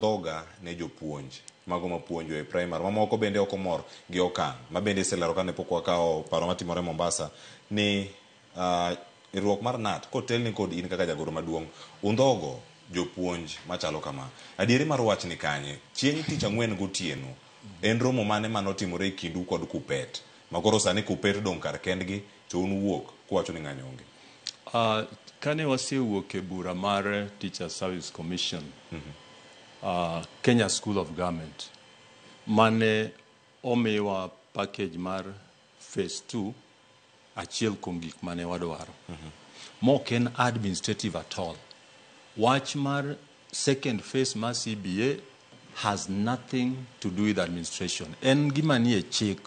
Dhoga ne jopuonj mago mapuonjo e primary mamoko bende ok omor gi okang' ma bende iselero kane pok wakawo paro matimore Mombasa ni riwruok mar KNUT kotelni kod in kaka jagoro maduong' undhogo jopuonj machalo kama. Adieri mar wach ni kanye? Chieng' tich ang'wen gotieno en romo mane manotimore e kindu kod Kuppet makoro sani Kuppet odong' kar kendgi to un wuok kuwacho ni ng'anyo onge? Kane wasewuok e bura mar Teacher Service Commission, Kenya School of Government mane omiwa package mar phase 2, achiel kuom gik mane wadwaro mok en administrative at all. Wach mar second phase mar CBA has nothing to do with administration. En gima nie chik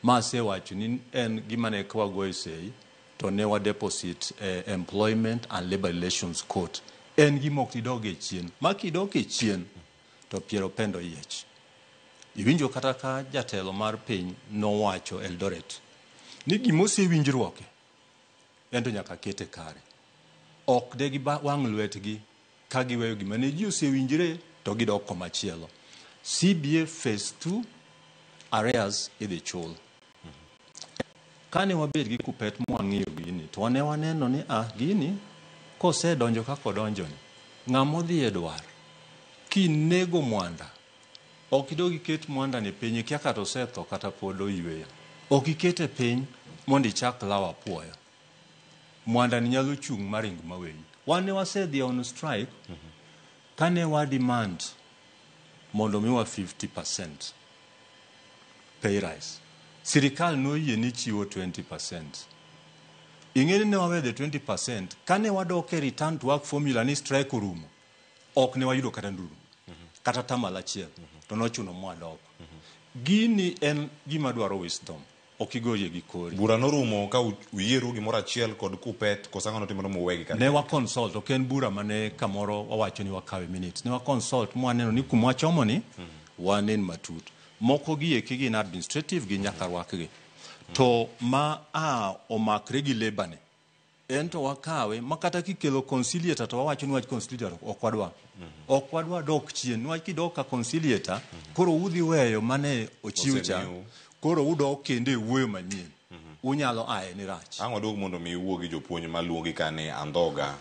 ma asewacho ni en gima ne ka wagoyo sei to ne wa deposit Employment and Labor Relations Court. En gima ok idog e chien. Ma kidok e chien to piero pendo yiech. Iwinjo kata ka jatelo mar piny nowacho Eldoret ni gima osewinjruoke en to nyaka kete kare. Ok de gi wang' lwetgi ka giweyo gima ne ji osewinjre to gidok komachielo. CBA phase 2 arrears idhi chul. Kane wabet gi Kuppet mwang'iyo gini to ne waneno ni gini kosedonjo kaka odonjo ni ng'ama odhi e dwar kinego mwanda ok idog iket mwanda ni piny, ikia kata osetho kata pod oyweyo. Ok ikete piny mondo ichak lawo apuoyo. Mwanda ni nyalo chung' maring maweyi. Wan ne wasedhi on strike kane wa demand mondo miwa 50% pay rise. Sirikal noyie ni chiwo 20%. Ing'e ni ne wawe the 20% kane wadok e return to work formula ni strike orumo, ok ne wayudo kata nduru kata tamalo achiel to nochuno mwadok. Gini en gima dwaro wisdom, ok igorie gi kori. Bura norumo ka uyieru gimoro achiel kod Kuppet koso ang'o notimore muwegi kar Ne wa consult, ok en bura mane kamoro wawacho ni wakawe minutes. Ne wa consult mwaneno ni kuma wachomo ni wanen matut. Moko gi eki gin administrative gi nyaka rwakgi. To ma a omakre gi labor ni en to wakawe ma kata kikelo conciliator to wawacho ni wach conciliator ok wadwa. Ok wadwa dok chien niwach kidok ka conciliator koro udhi weyo mane ochiw cha Osemiu. Koro udok kendo e wuoyo manyien. Unyalo aye ni rach. Ang' waduog mondo mi iwuo gi jopuonj maluongi ka ni andhoga.